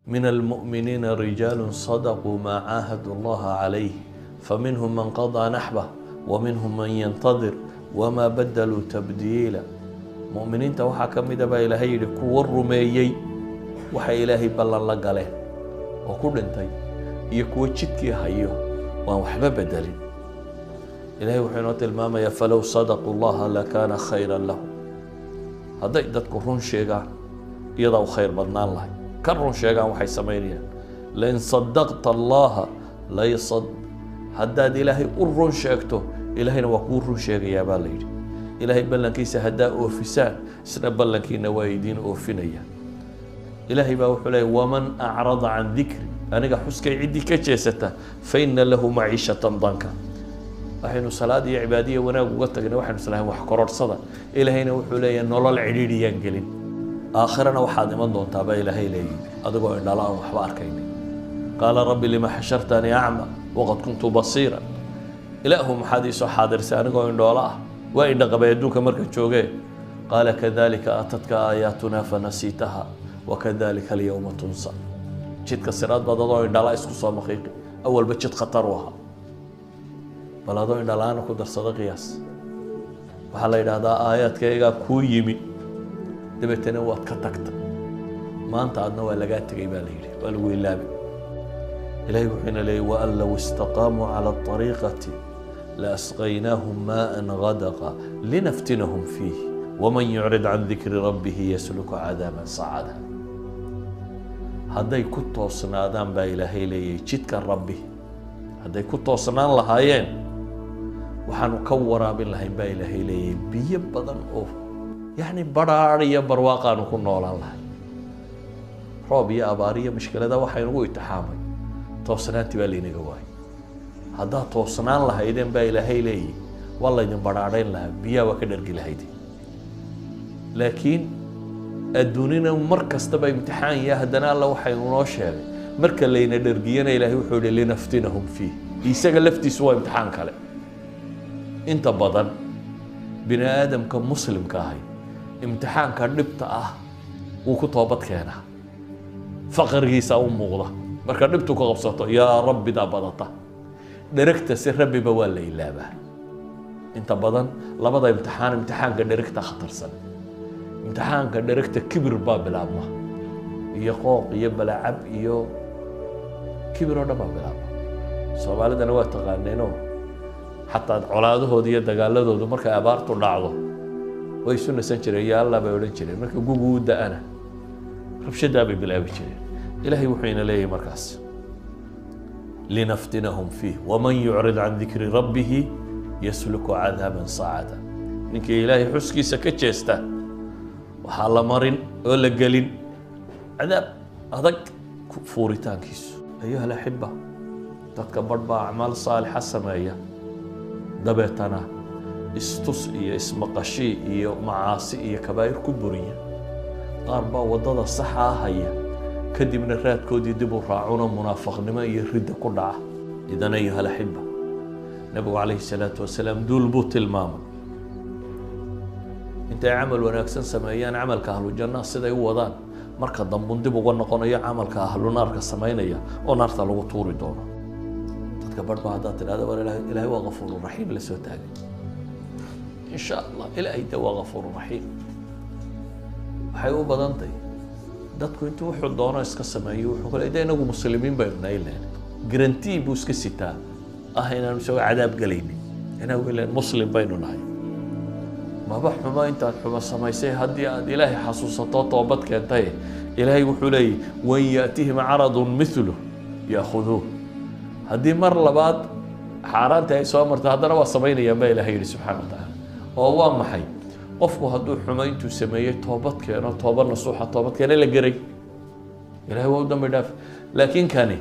من المؤمنين رجال صدقوا ما عاهدوا الله عليه فمنهم من قضى نحبه ومنهم من ينتظر وما بدلوا تبديلا. Mu'miniinta waxaa ka mida baa Ilaahay yidhi kuwo rumeeyey waxay Ilaahay ballan la galeen oo ku dhintay, iyo kuwo jidkii hayo waan waxba bedelin. Ilahay wuxuu inoo tilmaamayaa فلو صدقوا الله لكان خيرا لهم. Hadday dadku run sheegaan, iyadaa u khayr badnaan lahay ka run sheegaan waxay samaynayaan. لئن صدقت الله ليصد, haddaad Ilaahay u run sheegto, Ilaahayna waa kuu run sheegayaa baa la yidhi. Ilaahay ballankiisa haddaa oofisaan, isna ballankiina waa idiin oofinaya. Ilaahay baa wuxuu leeyay: ومن أعرض عن ذكري, aniga xuskay ciddii ka jeesata, فإن له معيشة ضنكا. Waxaynu salaad iyo cibaadiya wanaag uga tagnay waxaynu islahayn wax kororhsada. Ilaahayna wuxuu leeyahay nolol cidhiidhiyaan gelin. Aakhirana waxaad iman doontaa baa Ilaahay leeyihi adigoo indhala aan waxba arkaynin. قال رب لم حشرتني أعمى وقد كنت بصيرا. Ilaahu, maxaad iisoo xaadirsay anigoo indhoolo ah? Waa indha qabay adduunka marka joogee. قال كذلك أتتك آياتنا فنسيتها وكذلك اليوم تنسى. Jidka Siraad baad adoo indhala isku soo maqiiqi. Awalba jid khatar u ahaa, bal adoo indhalaana ku darsada qiyaas. Waxaa la yidhaahdaa aayaadkaygaa kuu yimi, dabeetana waad ka tagta. Maanta adna waa lagaa tegay baa la yidhi, waa lagu ilaabay. Ilahay wuxuu ina leeyay: وأن لو استقاموا على الطريقة لأسقيناهم ماء غدقا لنفتنهم فيه ومن يعرض عن ذكر ربه يسلكه عذابا صعدا. Hadday ku toosnaadaan baa Ilaahay leeyahay jidka Rabbi, hadday ku toosnaan lahaayeen, waxaanu ka waraabin lahayn baa Ilaahay leeyahay biyo badan oo yacni badhaadh iyo barwaaqaanu ku noolaan lahay. Roob iyo abaar iyo mushkilada waxaynugu itixaamay toosnaantii baa laynaga waayay. Haddaad toosnaan lahaydeen baa Ilaahay leeyahy, waa laydin badhaadhayn lahaa, biyaha waa ka dhargi lahaydeen. Laakiin adduunina mar kastaba imtixaan ya haddana Alla waxaynu noo sheegay marka layna dhergiyana, Ilaahay wuxuu yihi لنفتنهم فيه. Isaga laftiisu waa imtixaan kale. Inta badan bini aadamka muslimka ahay imtixaanka dhibta ah wuu ku toobad keenaa. Faqrigiisa u muuqda marka dhibtu ku qabsato, yaa rabbidaa badata. Dheragta si rabbiba waa la ilaabaa. Inta badan labada imtixaan, imtixaanka dheragta khatarsan. Imtixaanka dheragta kibir baa bilaabma iyo qooq iyo balacab iyo kibir oo dhan baa bilaabma. Soomaalidana waa taqaaneenoo, xataa colaadahooda iyo dagaaladoodu markay abaartu dhacdo way isu nasan jireen, ya Allah bay odhan jireen. Marka gugu u da-ana rabshadaa bay bilaabi jireen. Ilahay wuxuu ina leeyahay markaas لنفتنهم فيه ومن يعرض عن ذكر ربه يسلكه عذابا صعدا. Ninkii Ilaahay xuskiisa ka jeesta waxaa la marin oo la gelin cadaab adag fuuritaankiisu. أيها الأحبة, dadka badh baa acmaal saalixa sameeya, dabeetana istus iyo ismaqashii iyo macaasi iyo kabaa'ir ku buriya. Qaar baa waddada saxa haya, kadibna raadkoodii dib u raacuna, munaafaqnimo iyo ridda ku dhaca. إذن أيها الأحبة, nabigu calayhi salaatu wasalaam duul buu tilmaamay intay camal wanaagsan sameeyaan, camalka ahlu janna siday u wadaan, marka dambun dib uga noqonayo camalka ahlu naarka samaynaya oo naarta lagu tuuri doono. Dadka barh ba haddaad tidhahda war Ilahay waa غفور رحيم la soo taagay, insha Allah Ilaahay de waa غفور رحيم. Waxay u badantay dadku intuu wuxuu doono iska sameeyo, wuxuu kale de inagu muslimiin baynu nahay leen, guarantee buu iska sitaa ah inaanu isagoo cadaab gelaynin. Inagu ileen muslim baynu nahay. Maba xumo intaad xumo samaysay haddii aad Ilaahay xasuusato, toobad keentay. Ilaahay wuxuu leeyahy: وإن يأتهم عرض مثله يأخذوه. Haddii mar labaad xaaraantii ay soo marto, haddana waa samaynayaan baa Ilahay yihi subxana wa tacaala. Oo waa maxay? Qofku hadduu xumo intuu sameeyey toobad keeno, toobad nasuuxa, toobad keeno la geray, Ilahay waa u dambi dhaaf. Laakiin kani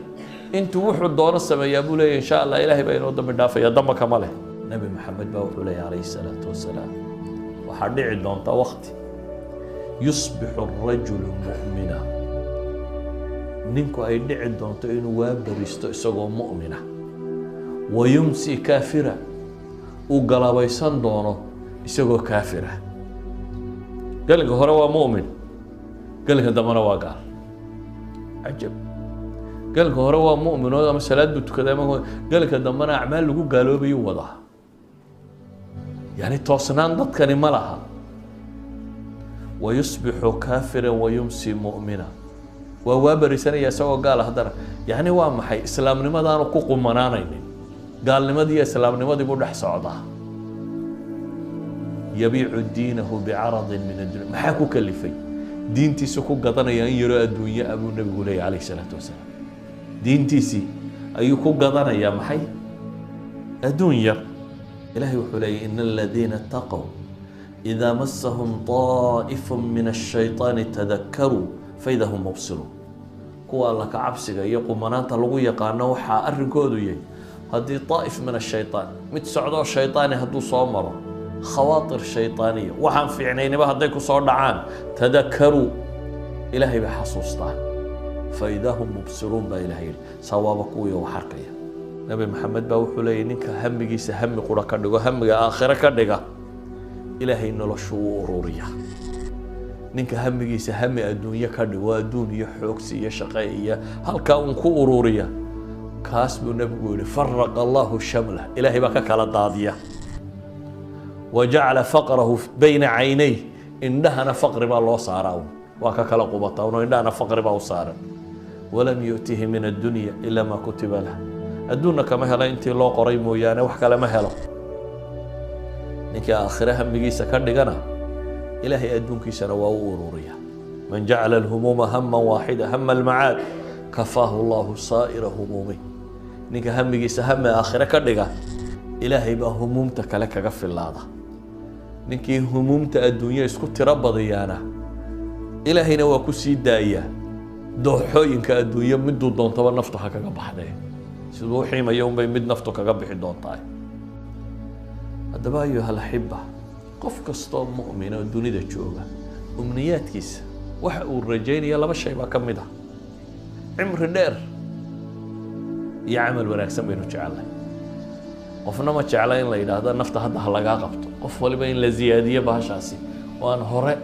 intuu wuxuu doono sameeyaa buu leeyahy insha Allah Ilahay baa inoo dambi dhaafaya, damba kama leh. Nabi Maxamed baa wuxuu leeyahy calayhi salaatu wasalaam: waxaa dhici doonta wakti يصبح الرجل مؤمنا, ninku ay dhici doonto inuu waa beristo isagoo mu'mina, ويمسي كافرا, uu galabaysan doono isagoo kaafira. Gelinka hore waa mu'min, gelinka dambena waa gaal. Cajab, galka hore waa mu'min oo ama salaad buu tukaday, ama galka dambena acmaal lagu gaaloobayuu wadaa. Yani toosnaan dadkani ma laha. Wayusbixu kaafiran wayumsi mu'mina, waa berisanaya isagoo gaala haddana. Yani waa maxay? Islaamnimadaanu ku qumanaanaynin, gaalnimadii iyo islaamnimadii buu dhex socdaa. Yabiicu diinahu bicaradin min addunya. Maxaa ku kalifay? Diintiisu ku gadanaya in yaroo adduunye ah, buu Nebigu leeyahy calayhi salaatu wasalaam. Diintiisii ayuu ku gadanayaa maxay? Adduun yar. Ilahay wuxuu leeyahy: ina aladiina itaqow idaa masahum طaa'ifu min الshayطaani tadakaruu faida hum mubsiruun. Kuwa Alla ka cabsiga iyo qumanaanta lagu yaqaano, waxaa arrinkoodu yahay haddii طaa'if min ashayطaan, mid socdoo shayطaani hadduu soo maro, khawaatir shayطaaniya, waxaan fiicnayniba hadday ku soo dhacaan, tadakaruu, Ilaahay bay xasuustaan, faidaa hum mubsiruun baa Ilahay yidhi, sawaaba kuwii wax arkaya. Nabi Maxamed baa wuxuu leeyahy: ninka hamigiisa hami qura ka dhigo, hamiga aakhire ka dhiga, Ilaahay noloshu u ururiya. Ninka hamigiisa hami adduunye ka dhigo, adduun iyo xoogsi iyo shaqe iyo halkaa uun ku ururiya, kaas buu Nebigu yihi: faraqa Allahu shamlah, Ilaahay baa ka kala daadiya, wa jacala faqrahu bayna caynay, indhahana faqri baa loo saaraa un, waa ka kala qubataa unoo indhahana faqri baa u saaran. Walam yu'tihi min addunya ila ma kutiba lah, adduunna kama helo intii loo qoray mooyaane, wax kale ma helo. Ninkii aakhire hamigiisa ka dhigana, Ilaahay adduunkiisana waa u ururiya. Man jacala alhumuuma hama waaxida, hama almacaad, kafaahu Allahu saa'ira humuumih. Ninka hamigiisa hame aakhire ka dhiga, Ilaahay baa humuumta kale kaga filaada. Ninkii humuumta adduunyo isku tiro badiyaana, Ilaahayna waa ku sii daayaa dooxooyinka adduunyo, miduu doontaba naftu ha kaga baxdee. Siduu u xiimayo unbay mid naftu kaga bixi doontaa. Haddaba, ayuha alaxiba, qof kastoo mu'min oo dunida jooga, umniyaadkiisa waxa uu rajaynaya laba shay baa ka mid ah: cimri dheer iyo camal wanaagsan baynu jecelnay. Qofna ma jecla in la yidhaahdo nafta hadda ha lagaa qabto. Qof waliba in la ziyaadiyo bahashaasi oo aan hore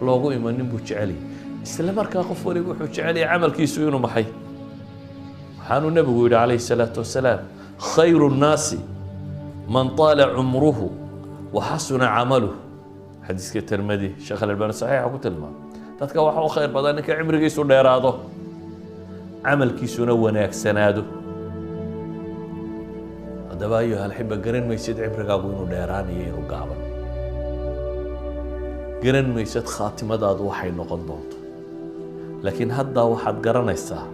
loogu imanin buu jecelyahy. Isla markaa qof waliba wuxuu jecelyahay camalkiisu inuu maxay. Waxaanuu Nebigu yidhi calayhi salaatu wasalaam: khayru nnaasi man taala cumruhu wa xasuna camaluh. Xadiiska Tirmidi, Sheekh Alalbani saxiixa ku tilmaamay. Dadka waxa u khayr badan ninka cimrigiisu dheeraado, camalkiisuna wanaagsanaado. Haddaba, ayuha alxiba, garan maysid cimrigaagu inuu dheeraanayo, inuu gaaban. Garan maysid khaatimadaadu waxay noqon doonto, laakiin haddaa waxaad garanaysaa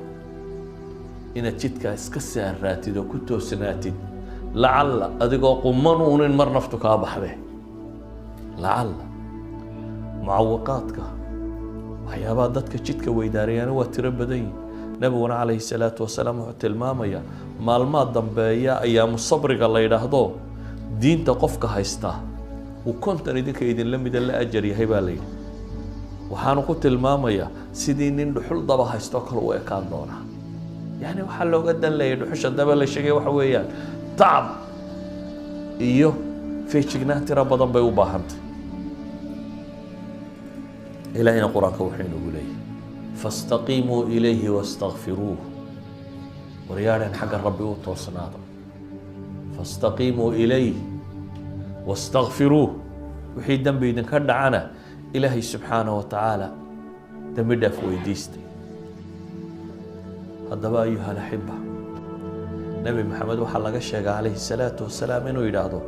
inaad jidkaa iska saaraatid oo ku toosnaatid, lacalla adigoo quman uunin mar naftu kaa baxde. Lacalla mucawiqaadka, waxyaabaha dadka jidka weydaarayaana waa tiro badan yihin. Nebiguna calayhi salaatu wasalaam wuxuu tilmaamayaa maalmaa dambeeya, ayaamu sabriga la yidhaahdo, diinta qofka haystaa uu 50 idinka idinla mida la ajar yahay baa la yidhi. Waxaanu ku tilmaamayaa sidii nin dhuxul daba haystoo kale u ekaan doonaa. Yani waxaa looga dan leeyay dhuxusha daba la sheegay waxa weeyaan tacab iyo feejignaan tiro badan bay u baahantay. Ilaahayna Qur-aanka wuxuu inoogu leeyahy: fastaqiimuu ilayhi wastakfiruuh. Waryaadhan, xagga Rabbi u toosnaada. Fastaqiimuu ilayh wastakfiruuh. Wixii dembi idinka dhacana, Ilaahay subxaanaه wa tacaala dembi dhaaf weydiista. Haddaba, ayuha alaxiba, Nebi Maxamed waxaa laga sheega calayhi الsalaatu wasalaam inuu yidhaahdo: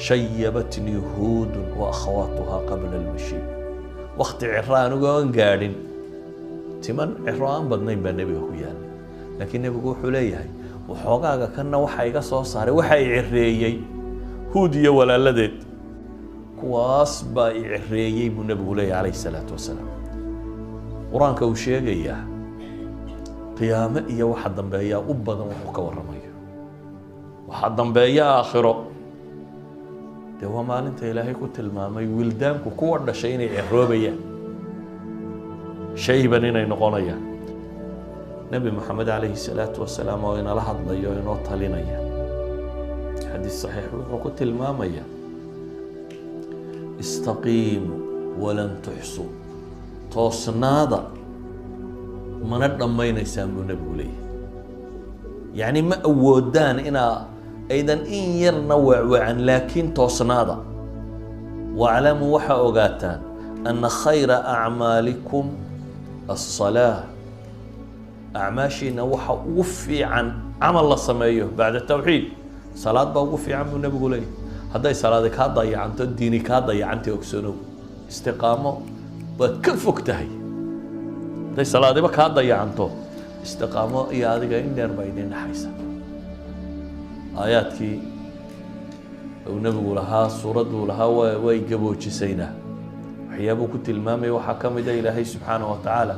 shayabatnii Huudun wa akhawaatuhaa qabla almashiib. Wakti ciro anigoo aan gaadhin, timan ciro aan badnayn baa Nebiga ku yaalay, laakiin Nebigu wuxuu leeyahay: waxoogaaga kanna waxa iga soo saaray, waxa i cireeyey Huud iyo walaaladeed, kuwaas baa i cireeyey, buu Nebigu leeyahay calayhi salaatu wasalaam. Qur-aanka uu sheegayaa qiyaame iyo waxa dambeeyaa u badan wuxuu ka warramayo, waxa dambeeya aakhiro. Dee waa maalinta Ilaahay ku tilmaamay wildaanku kuwa dhashay inay ciroobayaan, shayban inay noqonayaan. Nebi Moxamed calayhi salaatu wasalaam oo inala hadlayo o inoo talinaya, xadiis saxiix wuxuu ku tilmaamaya: istaqiimuu walan tuxsuu, toosnaada, Mana dhammaynaysaan buu Nebigu leeyahy. Yacni ma awoodaan inaa aydan in yarna weecweecan, laakiin toosnaada. Waclamuu, waxaa ogaataan, ana khayra acmaalikum الصلاة, acmaashiina waxa ugu fiican camal la sameeyo bacda tawxiid salaad baa ugu fiican buu Nebigu leeyahy. Hadday salaadi kaa dayacanto, diini kaa dayacantay, ogsanow istiqaamo baad ka fog tahay. Hadday salaadiba kaa dayacanto, istiqaamo iyo adiga in dheer baa idin dhexaysa. Aayaadkii uu Nebigu lahaa, suuradduu lahaa way gaboojisaynaa, waxyaabuu ku tilmaamaya waxaa ka mid a Ilaahay subxaanaه wa tacaala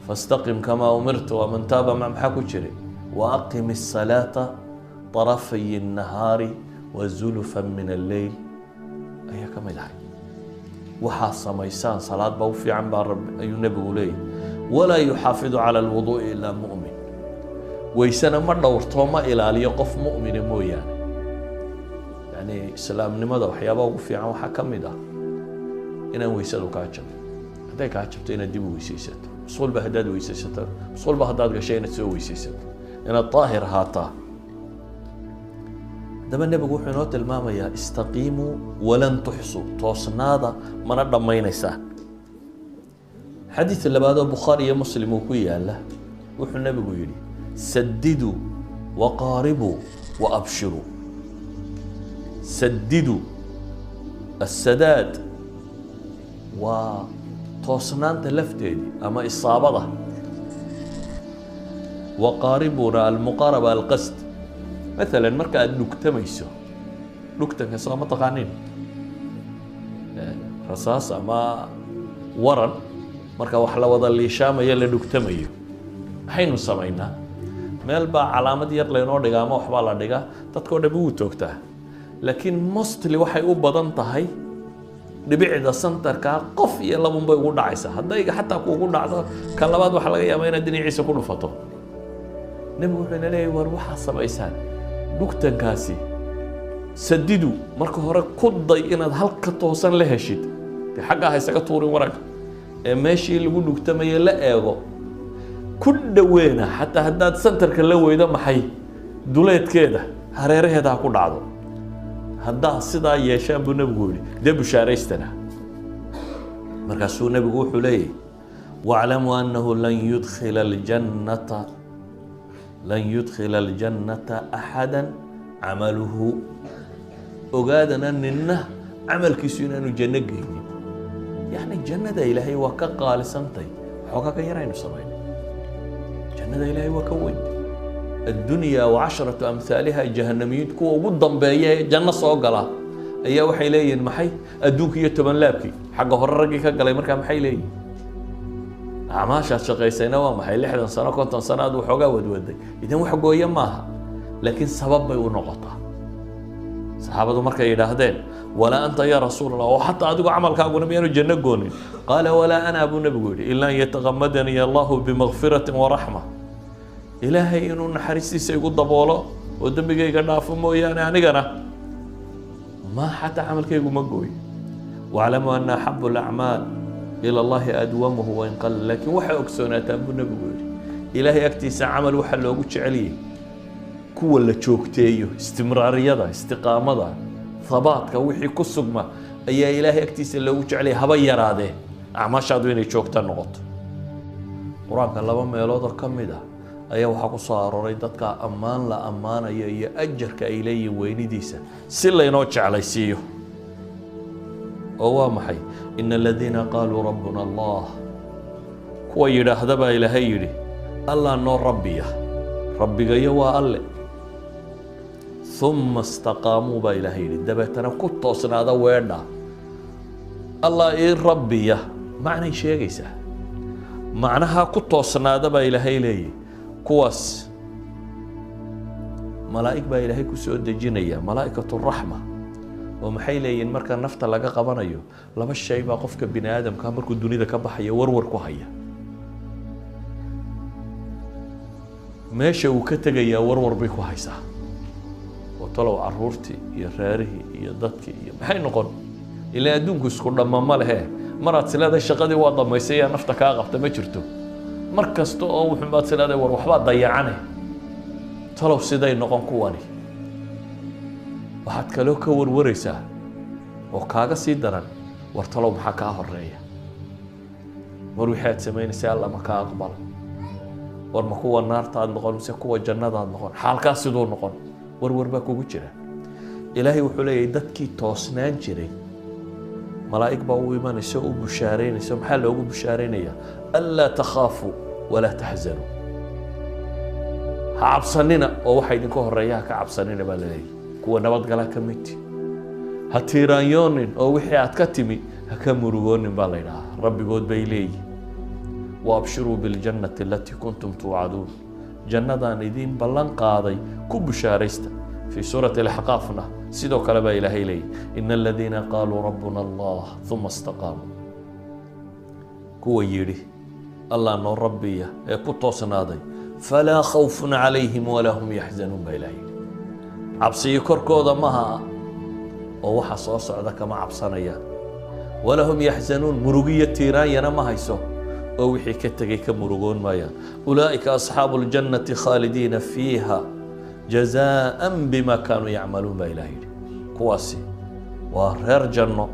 فاستقم كما أمرت ومن تاب معك. Maxaa ku jiray? وأقم الصلاة طرفي النهار وزلفا من الليل ayaa ka mid ahay. Waxaa samaysaan salaad baa u fiican baa Rabbi ayuu Nebigu leeyahy. ولا يحافظ على الوضوء إلا مؤمن, waysena ma dhowrto, ma ilaaliyo qof mu'mina mooyaane. Yani islaamnimada waxyaabaha ugu fiican waxaa ka mid ah inaan weysadu kaa jabin. Hadday kaa jabto, inaad dib u weysaysato. Musqulba haddaad weysaysato, musqulba haddaad gashay, inaad soo weysaysato, inaad daahir ahaataa. Haddaba Nebigu wuxuu inoo tilmaamayaa استقيموا ولن تحصوا, toosnaada, mana dhammaynaysaan. Xadiid labaad oo Bukhaari iyo Muslim uu ku yaala, wuxuu Nebigu yidhi: سددوا وقاربوا وأبشروا. سددوا, السداد waa toosnaanta lafteedii ama isaabada. وقاربوا na المقاربة, القصد. Maalan marka aad dhugtamayso, dhugtanka soo ma taqaanin? Rasaas ama waran marka wax la wada liishaamayo, la dhugtamayo, maxaynu samaynaa? Meel baa calaamad yar laynoo dhigaa ama waxbaa la dhigaa, dadkao dhami wuu toogtaa, laakiin mostly waxay u badan tahay dhibicda centerkaa qof iyo labun bay ugu dhacaysaa. Haddayga xataa kuugu dhacdo, kan labaad waxaa laga yaabaa inaad dhinaciisa ku dhufato. Nebigu wuxuu ina leeyahy: war waxaa samaysaan dhugtankaasi, سددوا, marka hore ku day inaad halka toosan la heshid. Dee xaggaa ha isaga tuurin waranka ee meeshii lagu dhugtamayay la eego, ku dhoweena. Xataa haddaad centerka la weydo, maxay, duleedkeeda, hareeraheeda ha ku dhacdo. Haddaa sidaa yeeshaan buu Nebigu yihi, dee bushaaraystana. Markaasuu Nebigu wuxuu leeyahy: واعلموا أنه لن يدخل الجنة, لن يدخل الجنة أحدا عمله. Ogaadana ninna camalkiisu inaanu janno geynin. Yacni jannada Ilaahay waa ka qaalisantay waxoogaa ka yaraynu samayno. Jannada Ilaahay waa ka weyn الدنيا وعشرة أمثالها. Jahanamiyiin kuwa ugu dambeeya ee janno soo gala ayaa waxay leeyihiin maxay? Adduunka iyo toban laabkii xagga hore raggii ka galay. Markaa maxay leeyihin? Acmaashaad shaqaysayna waa maxay? 60 sano, 50 sano aad waxoogaa wadwaday, idan wax gooye maaha, laakiin sabab bay u noqotaa. Saxaabadu markay yidhaahdeen: ولا أنت يا رسول الله, oo xataa adigu camalkaaguna miyaanu janno goonin? قال ولا أنا buu Nebigu yidhi, إلا أن يتغمدني الله بمغفرة ورحمة. Ilaahay inuu naxariistiisa igu daboolo oo dembigayga dhaafo mooyaane, anigana ma xataa camalkaygu ma gooyo. واعلموا أن أحب الأعمال إلى الله أدومه وإن قل. Laakiin waxay ogsoonaataan buu Nebigu yidhi, Ilaahay agtiisa camal waxa loogu jeceliyey kuwa la joogteeyo, istimraariyada, istiqaamada, thabaatka, wixii ku sugma ayaa Ilaahay agtiisa loogu jeceliyay, haba yaraadee acmaashaadu inay joogta noqoto. Qur-aanka laba meelood oo ka mid ah ayaa waxaa ku soo arooray dadka ammaan la ammaanayo iyo ajarka ay leeyihin weynidiisa si laynoo jeclaysiiyo. Oo waa maxay? إن الذين قالوا ربنا الله, kuwa yidhaahda baa Ilaahay yidhi, Allah noo rabbiya, rabbigayo waa Alle, ثم استقاموا baa Ilaahay yidhi, dabeetana ku toosnaada weedha Allah ii rabbiya. Macnay sheegaysaa, macnaha ku toosnaada baa Ilaahay leeyahy. Kuwaas malaa'ig baa Ilaahay ku soo dejinaya, ملائكة الرحمة. Oo maxay leeyihiin marka nafta laga qabanayo? Laba shay baa qofka bini aadamka markuu dunida ka baxayo warwar ku haya. Meesha uu ka tegayaa warwar bay ku haysaa, oo talow caruurtii iyo reerihii iyo dadkii iyo maxay noqon? Ilaa adduunku isku dhamma ma lehe. Maraad sileedahay shaqadii waa dhammaysay yaa nafta kaa qabta ma jirto. Mar kasta oo wuxuunbaad sileedahay, war waxbaa dayacane, talow siday noqon kuwani? Waxaad kaloo ka warwaraysaa oo kaaga sii daran, war talow maxaa kaa horeeya? War wixii aad samaynaysa Alla ma kaa aqbala? War ma kuwa naartaad noqon mise kuwa jannadaad noqon? Xaalkaas siduu noqon? Warwar baa kugu jira. Ilaahay wuxuu leeyahay, dadkii toosnaan jiray malaa'ig baa u imanaysa oo u bushaaraynaysa. Maxaa loogu bushaaraynayaa? Anlaa takhaafuu walaa taxzanuu, ha cabsanina oo waxa idinka horeeya ha ka cabsanina baa laleeyahy, kuwa nabadgala ka mid. Ha tiiraanyoonin oo wixii aad ka timi ha ka murugoonin baa la yidhahaa. Rabbigood bay leeyihin, waabshiruu biljannati alatii kuntum tuucaduun, jannadaan idiin ballan qaaday ku bushaaraysta. Fii suurati alaxqaafna sidoo kale baa Ilaahay leeyahy, ina aladiina qaaluu rabbuna Allah uma istaqaamuu, kuwa yidhi Allah noo rabbiya ee ku toosnaaday, falaa khawfun calayhim walaa hum yaxzanuun baa Ilahay yidhi. Cabsiyo korkooda maha oo waxa soo socda kama cabsanayaan, walaa hum yaxzanuun, murugiyo tiiraanyana ma hayso oo wixii ka tegay ka murugoon maayaan. Ulaa'ika asxaabu ljannati khaalidiina fiiha jazaa'an bima kaanuu yacmaluun baa Ilaah yidhi. Kuwaasi waa reer janno,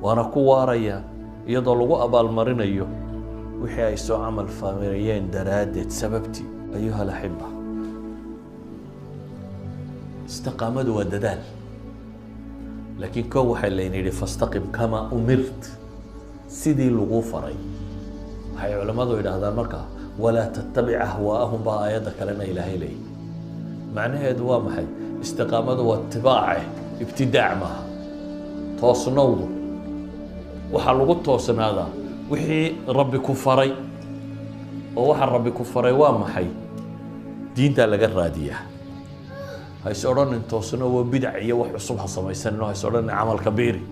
waana ku waaraya iyadoo lagu abaalmarinayo wixii ay soo camal fameeyeen daraaddeed sababtii. Ayuha alaxiba, istiqaamadu waa dadaal, laakiin kow waxay layn yidhi, fastaqim kamaa umirt, sidii laguu faray. Waxay culammadu yidhaahdaan markaa, walaa tattabic ahwaa'ahum baa aayadda kalena Ilaahay leeyahy. Macnaheedu waa maxay? Istiqaamadu waa itibaace, ibtidaac maaha. Toosnowdu waxaa lagu toosnaadaa wixii Rabbi ku faray, oo waxa Rabbi ku faray waa maxay? Diintaa laga raadiyaa. Ha is odhanin toosno waa bidac iyo wax cusub ha samaysanin, oo ha is odhanin camalka biiri.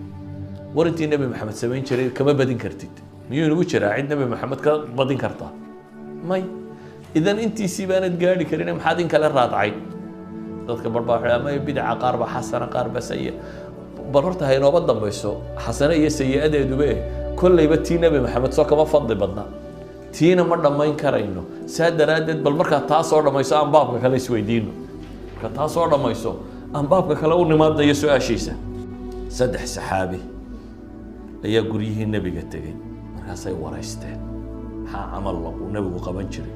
War intii Nebi Maxamed samayn jiray kama badin kartid. Miyuu inagu jiraa cid Nebi Maxamed ka badin kartaa? May. Idan intiisii baanad gaadhi karin, maxaad in kale raadcay? Dadka barbaa waxay ama bidaca qaar baa xasana, qaar baa sayi. Bal horta ha inooba dambayso xasane iyo sayi-adeedube. Kollayba tii Nebi Maxamed soo kama fadli badna, tiina ma dhammayn karayno. Saa daraaddeed bal markaa taa soo dhammayso aan baabka kale isweydiino, marka taa soo dhammayso aan baabka kale u nimaadayo su-aashiisa. Saddex saxaabi ayaa guryihii nebiga tegey, markaasay waraysteen maxaa camal uu nebigu qaban jiray.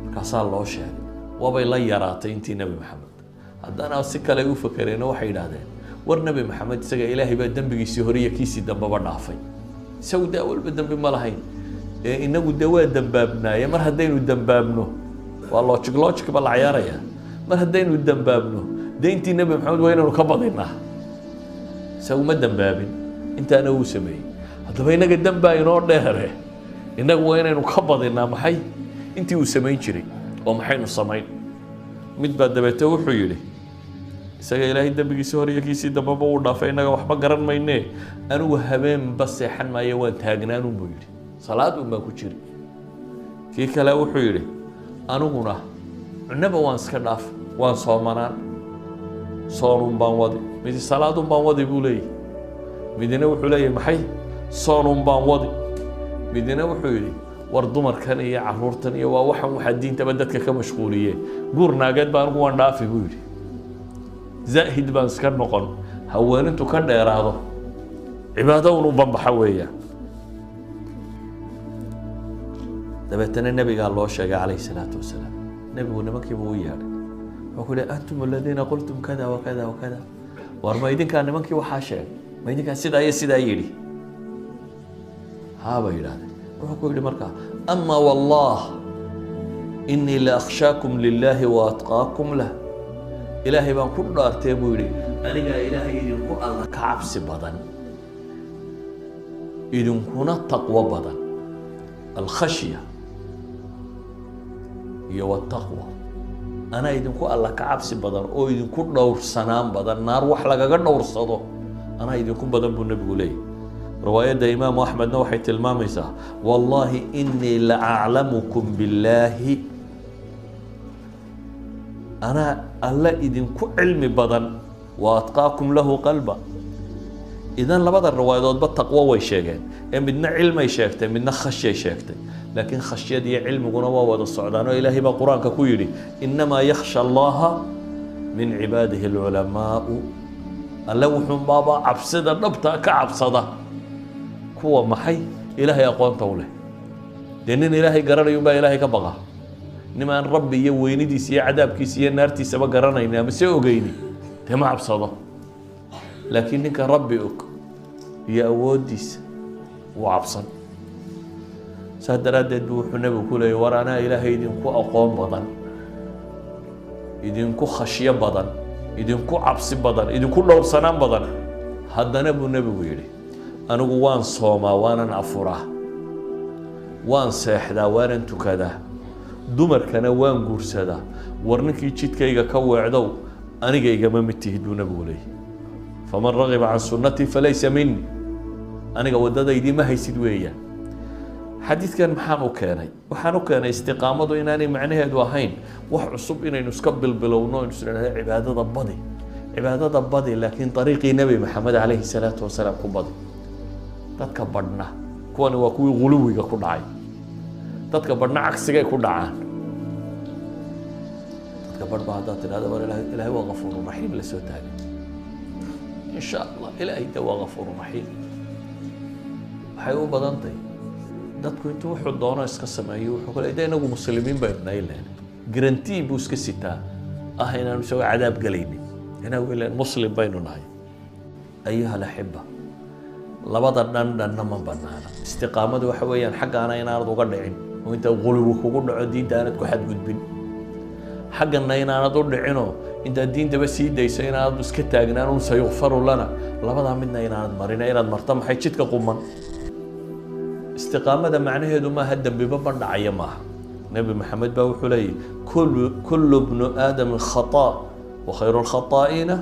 Markaasaa loo sheegay, waabay la yaraatay intii Nebi Maxamed. Haddana si kale u fakereeno, waxay yidhaahdeen, war Nebi Maxamed isaga Ilaahay baa dembigiisii hore iyo kiisii dambeba dhaafay, isagu dee awalba dembi ma lahayn, ee inagu dee waa dembaabnaaye. Mar haddaynu dembaabno, waa logic, logic ba la ciyaaraya, mar haddaynu dembaabno dee intii Nebi Maxamed waa inaynu ka badinaa. Isagu ma dembaabin, intaana wuu sameeyey. Haddaba inaga dembaa inoo dheere, innagu waa inaynu ka badinaa maxay? Intii uu samayn jiray. Oo maxaynu samayn? Mid baa dabeete wuxuu yidhi, isaga Ilaahay dembigiisii hore iyo kiisii dambeba uu dhaafay, innaga waxba garan maynee, anigu habeenba seexan maayo, waan taagnaanun buu yidhi, salaad un baan ku jiri. Kii kale wuxuu yidhi, aniguna cunaba waan iska dhaaf, waan soomanaan, soonun baan wadi. Midi salaadun baan wadi buu leeyahy, midina wuxuu leeyahy maxay? Soonun baan wadi. Midina wuxuu yidhi, war dumarkan iyo caruurtan iyo waa waxan waxaa diintaba dadka ka mashquuliye, guur naageed baa anigu waan dhaafi buu yidhi, zaahid baan iska noqon, haweenintu ka dheeraado, cibaado un u banbaxa weeyaan. Dabeetana nebigaa loo sheegay calayhi salaatu wasalaam. Nebigu nimankiibu u yeedhay, wuxuu ku yihi, antum aladiina qultum kada wa kada wa kada, war ma idinkaa nimankii waxaa sheegay? Ma idinkaa sidaa iyo sidaa yidhi? Haa bay yidhahdeen. Wuxuu ku yidhi markaa, ama wallah inii la akhshaakum lilaahi wa atqaakum lah, Ilaahay baan ku dhaartee buu yidhi, anigaa Ilaahay idinku alla ka cabsi badan, idinkuna taqwo badan. Alkhashya iyo wataqwa, anaa idinku alla ka cabsi badan oo idinku dhowrsanaan badan, naar wax lagaga dhowrsado anaa idinku badan buu nebigu leeyahy. Riwaayadda Imaamu Axmedna waxay tilmaamaysaa, wallahi inii la aclamukum billaahi, anaa alla idinku cilmi badan, wa atqaakum lahu qalba. Idan labada riwaayadoodba taqwo way sheegeen, ee midna cilmay sheegtay, midna khashyay sheegtay, laakiin khashyad iyo cilmiguna waa wada socdaan, oo Ilaahay baa Qur-aanka ku yidhi: "Innamaa yakhsha Allaha min cibaadihi alculamaau." Alle wuxuunbaaba cabsida dhabta ka cabsada kuwa maxay? Ilaahay aqoonta u leh. Dee nin Ilaahay garanayun baa Ilaahay ka baqa. Nimaan Rabbi iyo weynidiisa iyo cadaabkiisa iyo naartiisaba garanayni ama se ogeyni, dee ma cabsado. Laakiin ninka Rabbi og iyo awooddiisa wuu cabsan. Saas daraaddeed buu wuxuu Nebigu ku leeyay: "War anaa Ilaahay idinku aqoon badan, idinku khashyo badan, idinku cabsi badan, idinku dhowrsanaan badan." Haddana buu Nebigu yidhi: "Anigu waan soomaa, waanan afuraa, waan seexdaa, waanan tukadaa, dumarkana waan guursadaa. War ninkii jidkayga ka weecdow, aniga igama mid tihid," buu Nebigu leeyay. "Faman ragiba can sunnatii falaysa mini." Aniga waddadaydii ma haysid weeyaan. Xadiidkan maxaan u keenay? Waxaan u keenay istiqaamadu inaanay macnaheedu ahayn wax cusub inaynu iska bilbilowno, aynu isnidhahdo cibaadada badi, cibaadada badi, laakiin dariiqii Nebi Maxamed calayhi salaatu wasalaam ku badi. Dadka badhna kuwani waa kuwii guluwiga ku dhacay. Dadka badhna cagsigay ku dhacaan. Dadka badh ba haddaad tidhahdo: "War Ilahay, Ilahay waa Kafuuru Raxiim," la soo taagay, "Insha Allah, Ilaahay de waa Kafuuru Raxiim." Waxay u badantahay dadku intuu wuxuu doono iska sameeyo, wuxuu kale de inagu Muslimiin baynu nahay leen, guarantee buu iska sitaa ah inaanu isagoo cadaab gelaynin, inagu ileen Muslim baynu nahay. Ayuha alaxiba, labada dhan dhanna ma banaana. Istiqaamadu waxa weeyaan xaggaana inaanad uga dhicin oo inta guluwi kugu dhaco diinta aanad ku xadgudbin, xaggana inaanad u dhicinoo intaad diintaba sii dayso inaanad iska taagnaan un "sayukfaru lana". Labadaa midna inaanad marin, inaad marto maxay? Jidka quman. Istiqaamada macnaheedu maaha dembiba ma dhacaya, maaha. Nebi Maxamed baa wuxuu leeyahy: "Kullu bnu aadamin khataa wa khayru lkhataa'iina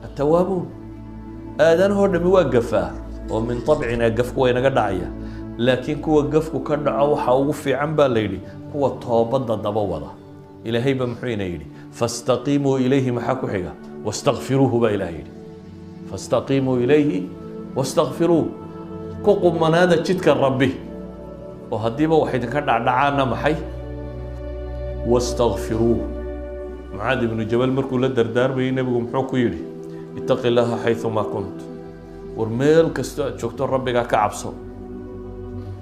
attawaabuun." Aadanahoo dhami waa gafaa, oo min طabcina gafku waa inaga dhacaya, laakiin kuwa gafku ka dhaco waxaa ugu fiican baa la yidhi kuwa toobadda daba wada. Ilaahay ba muxuu ina yidhi? "Fastaqiimuu ilayhi." Maxaa ku xiga? "Wastakfiruuhu," baa Ilaah yidhi. "Fastaqiimuu ilayhi wastakfiruuh." Ku qumanaada jidka Rabbi, oo haddiiba wax idinka dhacdhacaana maxay? "Wastakfiruuh." Mucaad ibnu Jabal markuu la dardaarmayay, Nebigu muxuu ku yidhi? "Ittaqi Illaaha xayumaa kunt." War meel kastoo aad joogto Rabbigaa ka cabso.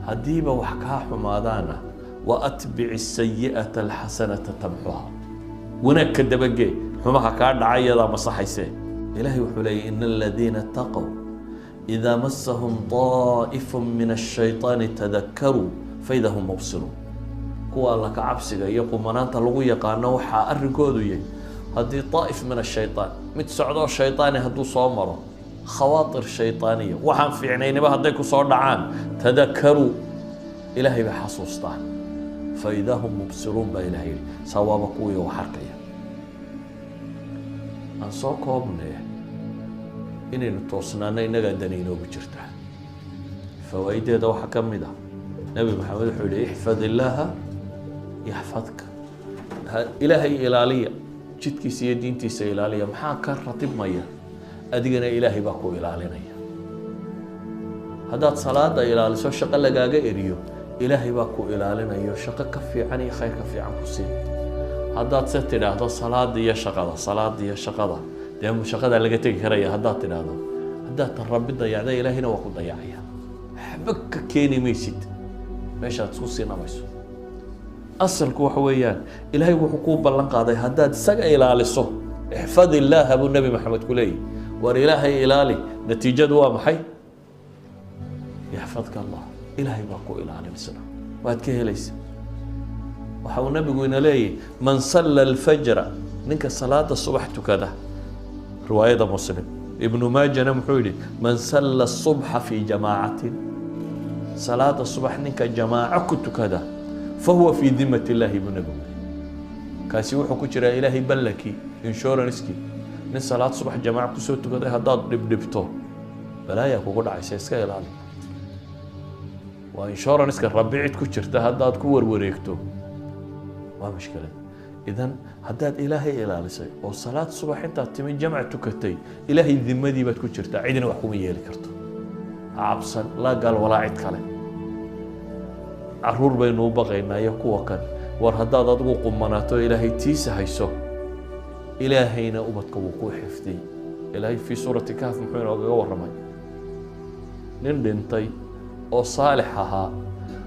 Haddiiba wax kaa xumaadaana, "Wa atbici asayi'ata alxasanata tamxuha." Wanaag ka dabagee xumaha kaa dhaca, iyadaa masaxaysee. Ilaahay wuxuu leeyahy: "Ina aladiina itaqow idaa masahum طaa'ifu min ashayطaani tadakaruu faida hum mubsiruun." Kuwa Alla ka cabsiga iyo qumanaanta lagu yaqaano waxaa arrinkoodu yahay haddii طaa'if min ashayطaan, mid socdoo shayطaani hadduu soo maro, khawaatir shayطaaniya, waxaan fiicnaynaba hadday ku soo dhacaan, "tadakaruu," Ilaahay bay xasuustaan. "Faidaa hum mubsiruun," baa Ilahay yidhi. Saa waaba kuwii wax arkaya. Aan soo koobnee, inaynu toosnaano innagaa dani inoogu jirtaa. Fawaa'ideeda waxaa ka mid ah, Nebi Maxamed wuxuu yihi: "Ixfad illaaha yaxfadka." Ilaahay ilaaliya, jidkiisa iyo diintiisa ilaaliya. Maxaa ka ratibmaya? Adigana Ilaahay baa ku ilaalinaya. Haddaad salaada ilaaliso, shaqo lagaaga eriyo, Ilaahay baa ku ilaalinayo, shaqo ka fiican iyo khayr ka fiican ku siin. Haddaad se tidhaahdo salaada iyo shaqada, salaada iyo shaqada, dee shaqadaa laga tegi karaya haddaad tidhaahdo, haddaad tan Rabbi dayacda, Ilaahayna waa ku dayacaya. Waxba ka keeni maysid meeshaad isku sii nabayso. Asalku waxa weeyaan, Ilaahay wuxuu kuu ballan qaaday haddaad isaga ilaaliso. "Ixfad illaaha," buu Nebi Maxamed ku leeyahy. War Ilaahay ilaali. Natiijadu waa maxay? "Yaxfadka Allah." Ilaahay baa ku ilaalin, isna waad ka helaysa. Waxa uu Nabigu ina leeyahy: "Man salla alfajra," ninka salaada subax tukada. Riwaayada Muslim, Ibnu Maajana muxuu yihi? "Man salla subxa fi jamaacatin," salaada subax ninka jamaaco ku tukada, "fahuwa fii dimat illaahi," buu Nabigu yihi. Kaasi wuxuu ku jiraa Ilaahay ballankii, insurancekii. Nin salaad subax jamaaco kusoo tukaday haddaad dhibdhibto, balaayaa kugu dhacaysa, iska ilaali. Waa insuranceka Rabbi cid ku jirta. Haddaad ku warwareegto, waa mushkilad. Idan haddaad Ilaahay ilaalisay oo salaad subax intaad timi jamc tukatay, Ilaahay dimadii baad ku jirtaa, cidina wax kuma yeeli karto. Ha cabsan, laa gaal walaa cid kale. Caruur baynu u baqaynaa iyo kuwa kan. War haddaad adigu qumanaato, Ilaahay tiisa hayso, Ilaahayna ubadka wuu kuu xifdiyey. Ilaahay fii suurati Kahf muxuu inoogaga warramay? Nin dhintay oo saalix ahaa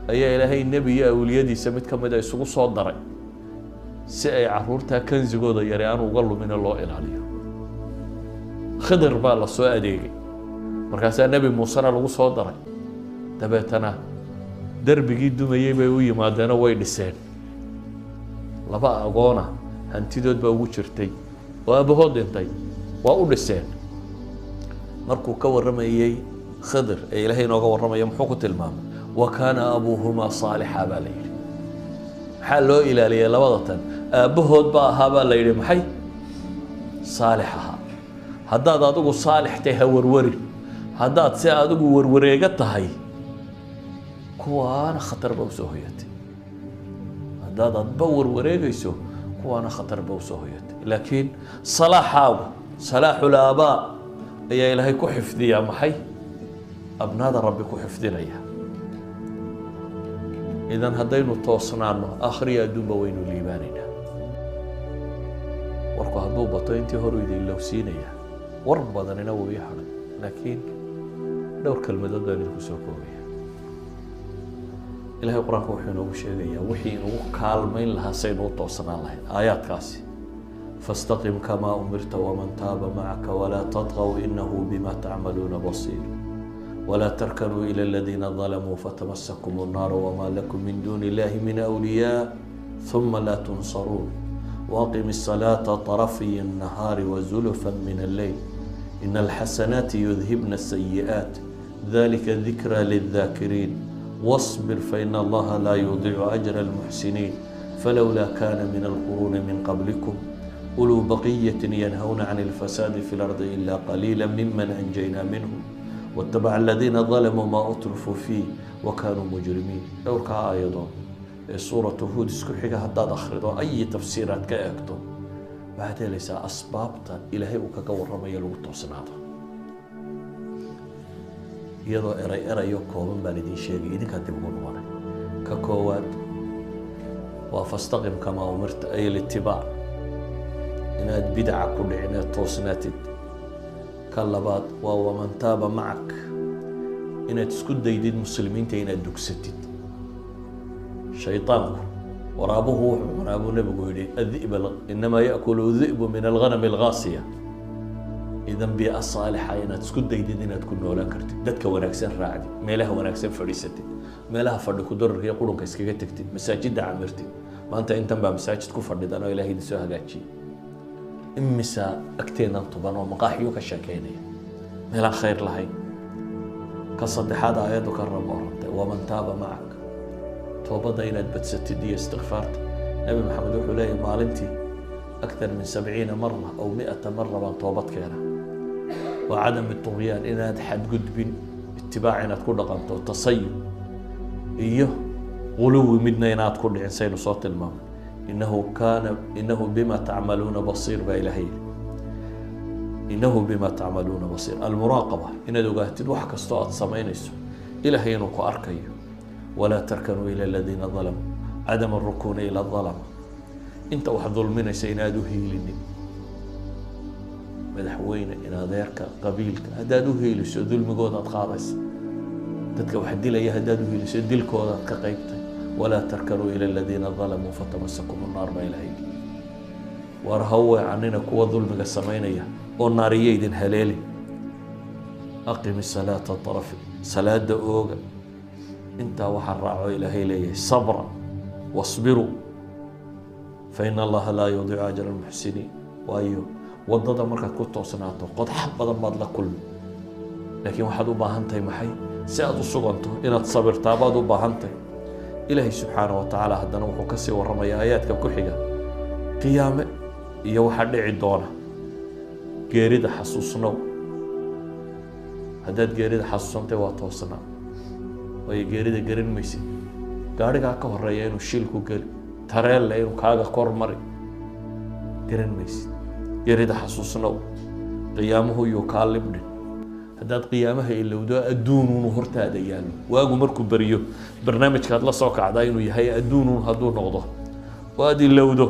ayaa Ilaahay nebi iyo awliyadiisa mid ka mid a isugu soo daray si ay caruurtaa kansigooda yare aan uga lumina loo ilaaliyo. Khidir baa la soo adeegay, markaasaa Nebi Muusena lagu soo daray. Dabeetana derbigii dumayey bay u yimaadeenoo way dhiseen. Laba agoona hantidood baa ugu jirtay oo aabahood dhintay, waa u dhiseen. Markuu ka warramayey Khidir ee Ilaahay inooga warramaya, muxuu ku tilmaamay? Wa kaana abuuhumaa saalixa baa la yidhi. Maxaa loo ilaaliyay labada tan? Aabbahood baa ahaa baa la yidhi maxay? Saalix ahaa. Haddaad adigu saalix tahay, ha warwarin. Haddaad si adigu warwareega tahay, kuwaana khatar ba usoo hoyatay. Haddaad adba warwareegayso, kuwaana khatar ba usoo hoyatay. Laakiin salaaxaagu, salaaxul aabaa, ayaa Ilaahay ku xifdiyaa. Maxay abnaada Rabbi ku xifdinaya? Idan haddaynu toosnaano, akhriya adduunba waynu liibaanaynaa. Warku hadduu bato, intii horu idin lowsiinaya, war badanina wuu ii hadhay, laakiin dhowr kelmadood baan idinku soo koobaya. Ilahay Qur-aanka wuxuu inoogu sheegayaa wixii inugu kaalmayn lahaa saynu u toosnaan lahayn aayaadkaasi: fastaqim kamaa umirta waman taaba macaka walaa tadqaw inahu bima tacmaluuna basiir walaa tarkanuu ila aladiina dalamuu fatamasakum الnaaru wma lakum min duuni illahi min awliyaa ثuma laa tunsaruun waaqim الصلاة طرفي النهار وزلفا من الليل إن الحسنات يذهبن السيئات ذلك ذكرى للذاكرين واصبر فإن الله لا يضيع أجر المحسنين فلولا كان من القرون من قبلكم أولو بقية ينهون عن الفساد في الأرض إلا قليلا ممن أنجينا منهم واتبع الذين ظلموا ما أترفوا فيه وكانوا مجرمين. Dhowrkaa aayadood ee suuratu Huud isku xiga haddaad akhrido, ay tafsiiraad ka eegto, waxaad helaysaa asbaabta Ilaahay uu kaga warramayo lagu toosnaado. Iyadoo eray erayo kooban baan idiin sheegay, idinkaa dib ugu noqonay. Ka koowaad waa fastaqim kamaa umirta, ay litibaac, inaad bidaca ku dhicin ee toosnaatid. Ka labaad waa waman taaba macak, inaad isku daydid muslimiinta inaad dugsatid. Shaydaanku, waraabuhu wuxuu cunaa buu Nebigu yidhi adi'b, inamaa yaakulu dhi'bu min alghanami alghaasiya. Idan bii'a saalixa inaad isku daydid inaad ku noolaan kartid, dadka wanaagsan raacdid, meelaha wanaagsan fadhiisatid, meelaha fadhi ku dararka iyo qurunka iskaga tegtid, masaajidda camirtid. Maanta intan baa masaajid ku fadhidan oo Ilahay idin soo hagaajiyey. Imisa agteennan tuban oo maqaaxiyo ka sheekeynaya, meelaan khayr lahayn? Ka saddexaad aayaddu ka rabo orantay waman taaba macak, toobadda inaad badsatid iyo istikfaarta. Nebi Maxamed wuxuu leeyahy maalintii akthar min 70 mara aw 100 mara baan toobad keena. Waa cadam tugyaan, inaad xadgudbin, itibaac inaad ku dhaqanto, tasayub iyo guluwi midna inaad ku dhicin, saynu soo tilmaamay. Inahu kaana inahu bima tacmaluuna basiir baa Ilahay yidhi, inahu bima tacmaluuna basiir. Almuraaqaba, inaad ogaatid wax kastoo aad samaynayso Ilahay inuu ku arkayo. Walaa tarkanuu ila aladiina dalamuu, cadam arukuuni ila dalama, inta wax dulminaysa inaad u hiilinin, madaxweyne, in adeerka, qabiilka haddaad u hiiliso, dulmigoodaad qaadaysa. Dadka wax dilaya haddaad u hiiliso, dilkoodaad ka qaybtay. Walaa tarkanuu ila aladiina dalamuu fatamasakum nnaar baa Ilahay yidhi. War ha weecanina kuwa dulmiga samaynaya oo naariyo idin haleeli. Aqimi salaata طarafi, salaada ooga. Intaa waxaa raaco Ilaahay leeyahay sabra, wasbiruu faina Allaha laa yudiicu ajra almuxsiniin. Waayo, waddada markaad ku toosnaato, qodxa badan baad la kulmi, laakiin waxaad u baahan tahay maxay si aad u suganto? Inaad sabirtaa baad u baahan tahay. Ilaahay subxaana wa tacaala haddana wuxuu kasii warramayaa aayaadka ku xiga qiyaame iyo waxaa dhici doona. Geerida xasuusnow. Haddaad geerida xasuusantay, waa toosnaa. Waayo, geerida garan maysid, gaadhigaa ka horeeya inuu shil ku geli, tareelle inuu kaaga kor mari. Garan maysid. Geerida xasuusnow, qiyaamuhu yuu kaa libdhin. Haddaad qiyaamaha ilowdo, adduunuunu hortaada yaallo. Waagu markuu beriyo, barnaamijkaad la soo kacdaa inuu yahay adduunuun hadduu noqdo oo aad ilowdo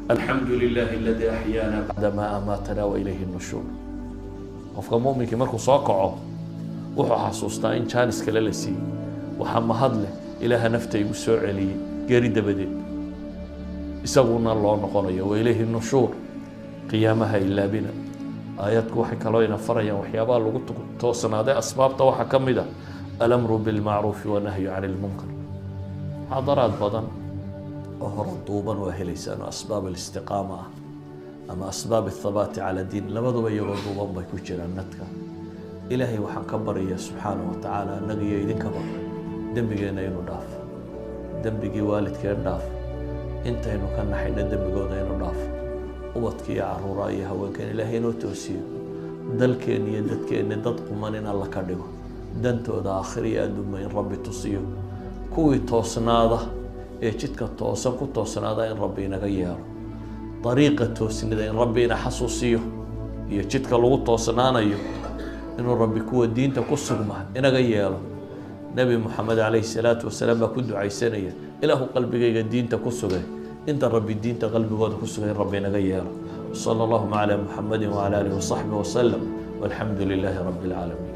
alxamdu lilaahi aladii axyaana bacda maa amaatana wa ilayhi nushuur. Qofka mu'minkii markuu soo kaco wuxuu xasuustaa in jaanis kale la siiyey. Waxaa mahad leh Ilaaha nafta igu soo celiyey geeri dabadeed, isaguna loo noqonayo, wa ilayhi nushuur. Qiyaamaha ilaabina. Aayaadku waxay kaloo ina farayaan waxyaabaha lagu toosnaaday. Asbaabta waxaa ka mid ah alamru bilmacruufi wanahyu can ilmunkar. Muxaadaraad badan oo hore duuban waa helaysaan oo asbaab alistiqaama ah ama asbaab athabaati cala diin, labaduba iyagoo duuban bay ku jiraan nadka. Ilaahay waxaan ka baryayaa subxaanahu wa tacaala annaga iyo idinkaba dembigeenna inuu dhaafo, dembigii waalidkeen dhaaf, intaynu ka naxayna dembigooda inuu dhaafo, ubadka iyo caruuraha iyo haweenkeen Ilaahay inoo toosiyo, dalkeen iyo dadkeenna dad quman in Alla ka dhigo, dantooda aakhir iyo adduunba in Rabbi tusiyo, kuwii toosnaada ee jidka toosan ku toosnaada in Rabbi inaga yeelo, dariiqa toosnida in Rabbi ina xasuusiyo iyo jidka lagu toosnaanayo, inuu Rabbi kuwa diinta ku sugma inaga yeelo. Nebi Moxamed calayhi salaatu wasalaam baa ku ducaysanaya, Ilaahu qalbigayga diinta ku sugay. Inta Rabbi diinta qalbigooda ku sugay in Rabbi inaga yeelo. Sala allahuma calaa Muxamadi wacala aalihi wasaxbihi wasalam, walxamdu lilaahi rabbi alcaalamiin.